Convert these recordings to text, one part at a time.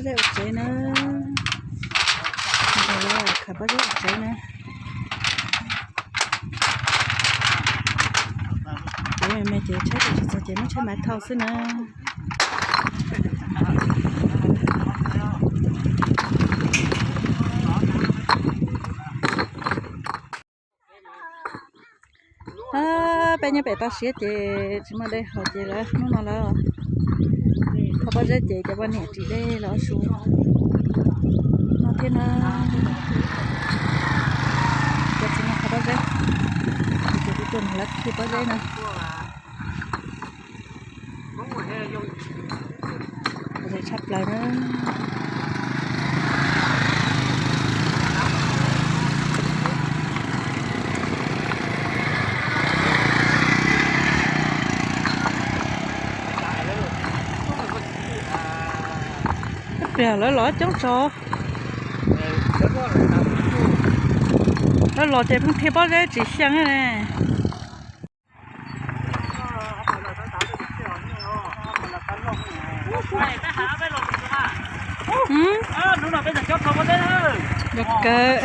Zeb ua tsev na, khaws pob zeb ua tsev na. Ces me ces tshaib tsis txog ces muab tshaib maiv thau xwb na. Peb nyob pem toj siab ces tsis muaj dej haus ces lawv hnub no lawv thau pob zeb ces cov poj niam ris dej los ua su no thiab na. Cov txiv no thau pob zeb, ces kuv tuaj nrog lawv khi pob zeb na. Zoo tshaj plaws na. Pliag lawv los coob tso. Lawv los ces pheej khi pob zeb tsis xyeej ne. Kawg.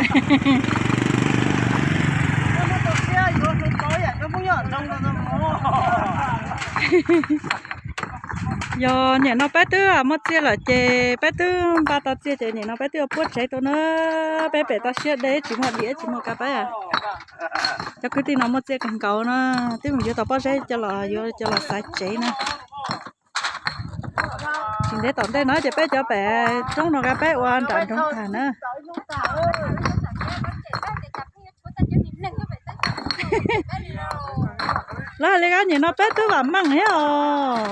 Yog nim no peb twb muaj txiaj lawm ces peb twb npaj tau txiaj ces nim no peb twb ua puab tsev tuaj na. Peb pem toj siab deb tsis muaj diam tsis muaj kab peb. Cov kwv tij no muaj txiaj kawg nkaus na, twb mus yuav tau pob zeb coj los yuav coj los xaiv tsev na. Tsis ntev tom ntej no ces peb cov pem roob no kab peb ua nram nroog tag na. Lawv hais li kab nim no peb twb vam meej thiab os.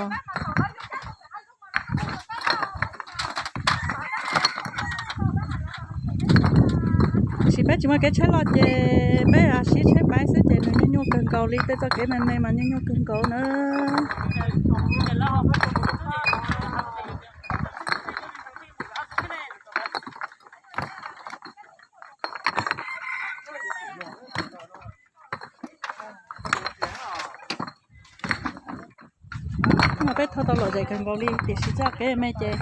Tab sis peb tsis muaj kev tshaib loj ces peb siv tshaib maiv xwb ces nws nyuaj nyuaj kawg nkaus li, tej txoj kev me me mas nyuaj nyuaj kawg nkaus na. Mas peb thauj tau lom zem kawg nkaus li tiam sis txoj kev me ces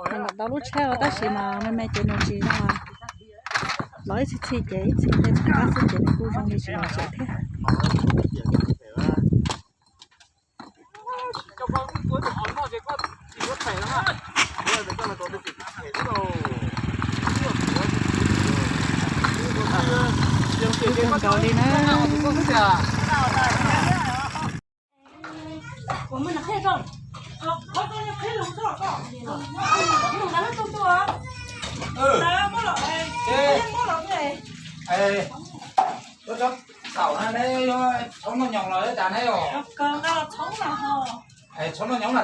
nws lam tau lub tsheb tab sis mas me me ces nws tsis zoo. Los ib txhij txhij ces ib txhij tej txhij qab xwb ces nws kuj zoo li tsis lom zem thiab. Kawg nkaus li na. Thaum na neb yuav tshoob noj nyoos los cas neb os? Tshoob noj nyoos na.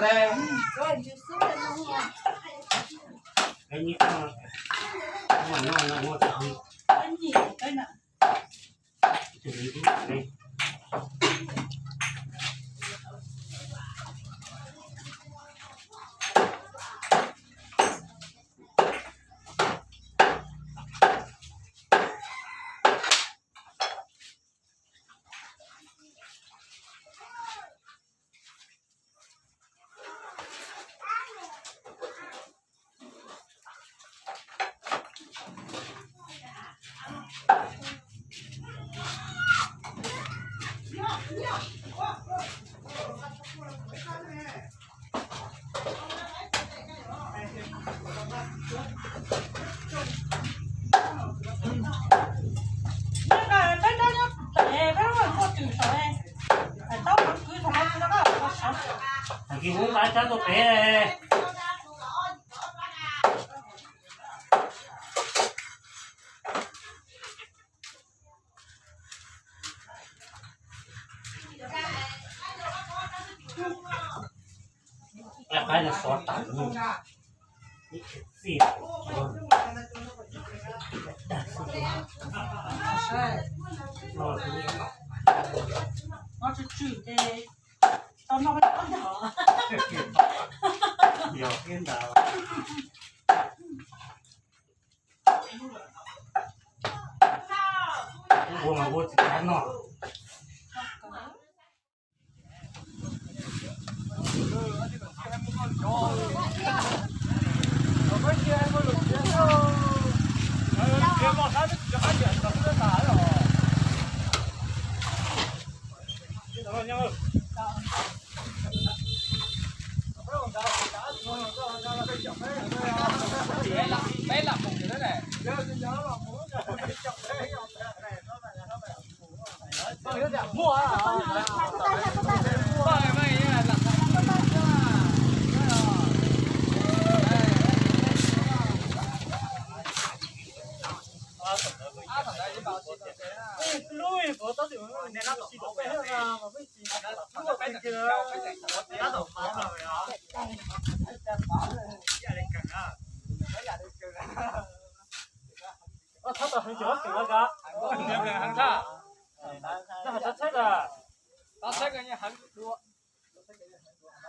Heev, heev, heev.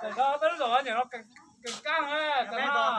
Kawg nkaag, peb lub zos nyob no kawg nkaag, kawg nkaag.